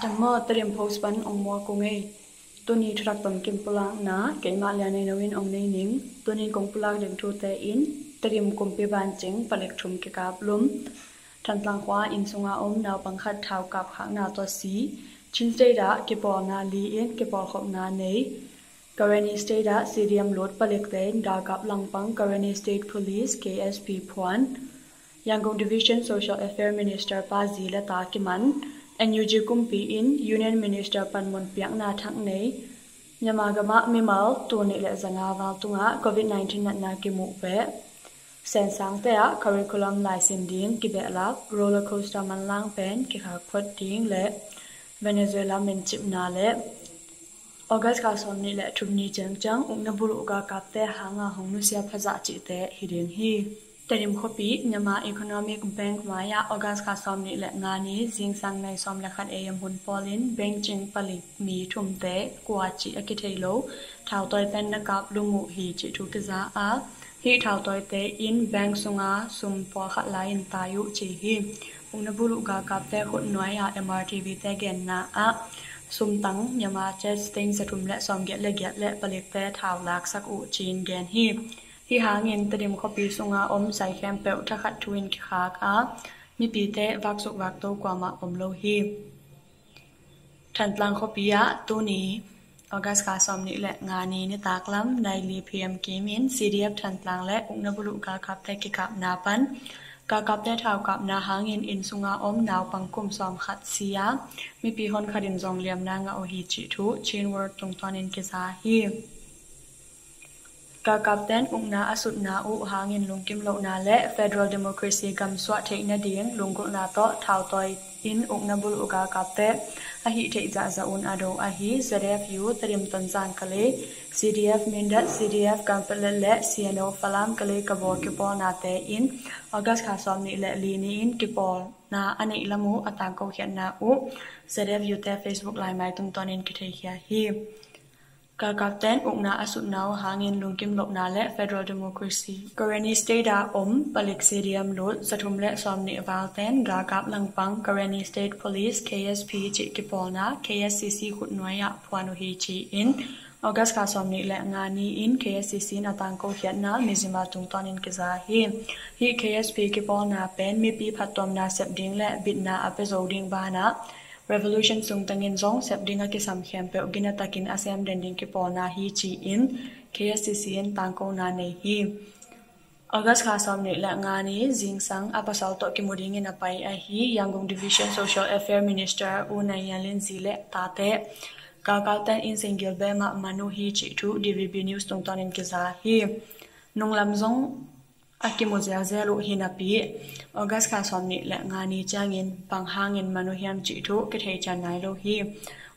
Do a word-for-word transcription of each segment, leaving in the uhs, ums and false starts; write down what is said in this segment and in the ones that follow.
Dammaw Tedim Post pan ong muak ung ei. Tuni thutak tomkim pulakna keimah Lian Nei No in ong nei ning. Tuni kong pulak ding thute in Tedim kumpi vancing palik thum kikap lum. Thantlang khua inn sunga om naupang khat thau kapkhakna tawh si. Chin State ah kipawlna li in kipawlkhopna nei. Karenni State ah C D M lut palikte in galkap langpang Karenni State Police K S P phuan. Yangon Division Social Affairs Minister pa zi le ta kiman. N U G kumpi in Union Minister panmun piakna thak nei. Myanmar gamah mimal tul nih le zanga val tungah covid nineteen natna kimuh peh. Sensangte ah curriculum laisim ding kibehlap, roller coaster manlang pen kikhak phot ding le Venezuela mincipna le August kha sawm nih le thum ni ciangciang ukna buluh galkapte hanga hong nusia phazah cihte hi ding hi. Tedim khuapi Myanmar Economic Bank mai-ah August kha sawm nih le nga ni zingsang nai sawm le khat A M hun pawlin bank cing palik mi thumte kua cih a kithei lo thautawi pen na kap lum uh hi cih thu kiza a, hih thautawite in bank sunga sum pawlkhat lai in tai uh ci hi. Ukna buluh galkapte khutnuai ah M R T V te genna ah sumtang Myanmar kyat sting za thum le sawm giat le giat le palikte thau laksak uh ci-in gen hi. Hih hangin Tedim khuapi sunga om zai khempeuh thakhat thu in kikhak a, mipite vaksuk vakto kuamah om lo hi. Thantlang khuapi ah tuni August kha sawm nih le nga ni nitaklam nai li P M kim in C D F Thantlang le ukna buluh galkapte kikapna pan galkapte thau kapna hangin inn sunga om naupang kum sawm khat si a, mipi hon khat in zong liamna ngah uh hi cih thu Chin World tungtawnin kiza hi. Galkapten ukna a sutna uh hangin lungkim lohna le federal democracy gamsuah theih nading lunggulhna tawh thautawi in ukna buluh galkapte a hih theih zahzah un a do ahi Z F U Tedim Tonzang Kalay, C D F Mindat, C D F Kanpetlet le C N O Falam Kalay Kabaw kipawlnate in August kha sawm nih le li ni in kipawlna a neih lam uh a tangkokhiatna uh Z F U te Facebook laimai tungtawnin kitheikhia hi. Galkapten ukna a sutna uh hangin lungkim lohna le federal democracy Karenni State ah om palik C D M lut za thum le sawm nih valten galkap langpang Karenni State Police K S P cih kipawlna K S C C khutnuai ah phuan uh hi ci-in August kha sawm nih le nga ni in K S C C in a tangkokhiatna Mizzima tungtawnin kiza hi. Hih K S P kipawlna pen mipi phattuamna sep ding le bitna a pia zo ding banah revolution sungtangin zong sep ding a kisam khempeuh ginatakin a sem den ding kipawlna hi ci-in K S C C in tangkona nei hi. August kha sawm nih le nga ni zingsang a pasal tawh kimu dingin a pai ahi Yangon Division Social Affairs Minister U Nainyan Lin zi le tate galkapten in singgil bemah man uh hi cih thu D V B News tungtawnin kiza hi. Nunglam zong a kimu zelzel uh hi napi August kha sawm nih le nga ni ciangin bang hangin man uh hiam cih thu kithei cian nai lo hi.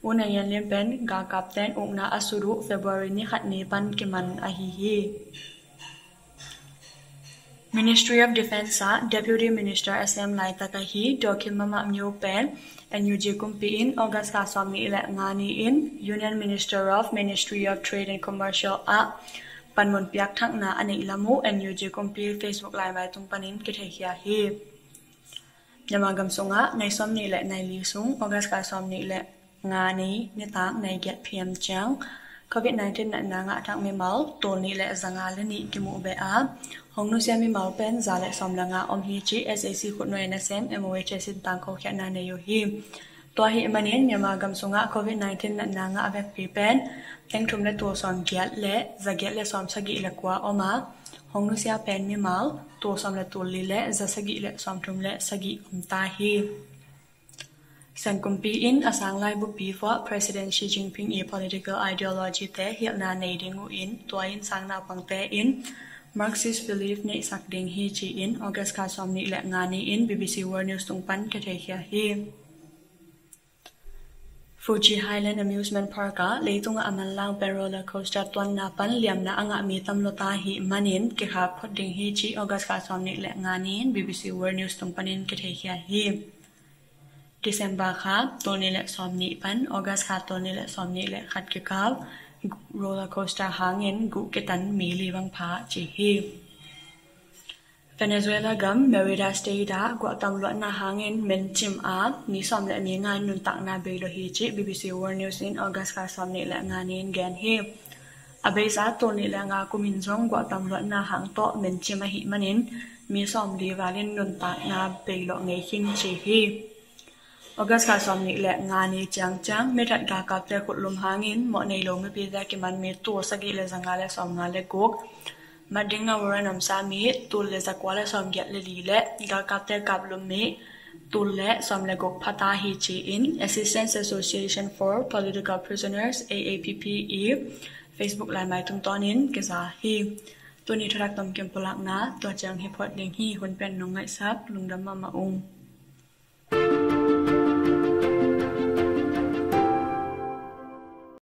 U Nainyan Lin pen galkapten ukna a sut uh February ni khat ni pan kiman ahi hi. Ministry of Defence ah Deputy Minister a sem laitak ahi Daw Khin Mamak Myo pen N U G kumpi in August kha sawm nih le nga ni in Union Minister of Ministry of Trade and Commercial ah panmun piakthakna a neih lam uh N U G kumpi Facebook laimai tung panin kitheikhia hi. Myanmar gam sungah nai sawm nih le nai li sung August kha sawm nih le nga ni nitak nai giat P M ciang covid nineteen natna ngah thak mimal tul nih le zanga le nih kimuh beh a, hong nusia mimal pen za le sawm le nga om hi ci S A C khutnuai nasem M O H S in tangkokhiatna nei uh hi. Tua hih manin Myanmar gam sungah covid nineteen natna ngah vekpi pen teng thum le tul sawm giat le za giat le sawm sagih le kua om a, hong nusia pen mimal tul sawm le tul li le za sagih le sawm thum le sagih om ta hi. Senkumpi in a sang lai bupi vuah President Xi Jinping i political ideology te hilhna nei ding uh in tua in sang naupangte in Marxist belief neihsak ding hi ci-in August kha sawm nih le nga ni in B B C World News tung pan kitheikhia hi. Fuji Highland Amusement Park ah leitungah a manlang pen roller coaster tuanna pan liamna a ngah mi tam lo ta hi manin kikhak phot ding hi ci August kha sawm nih le nga ni in B B C World News tung panin kitheikhia hi. December kha tul nih le sawm nih pan August kha tul nih le sawm nih le khat kikal roller coaster hangin guh kitan mi li bang pha ci hi. Venezuela gam Merida State ah guahtam luatna hangin mencim a mi sawm le mi nga in nuntakna beilawh hi cih B B C World News in August kha sawm nih le nga ni in gen hi. A beisa tul nih le nga kumin zong guahtam luatna hang tawh mencim ahih manin mi sawm li valin nuntakna beilawh ngei khin ci hi. August kha sawm nih le nga ni ciangciang mithat galkapte khutlum hangin mawh nei lo mipite kiman mi tul sagih le zanga le sawmnga le guk, mat ding a warrant omsa mi tul le zakua le sawmgiat le li le galkapte kaplum mi tul le sawm le guk phata hi ci-in Assistance Association for Political Prisoners, A A P P, i Facebook laimai tungtawnin kiza hi. Tuni thutak tomkim pulakna tua ciang hi phot ding hi. Hun pen nong ngaihsak lungdam mahmah ung.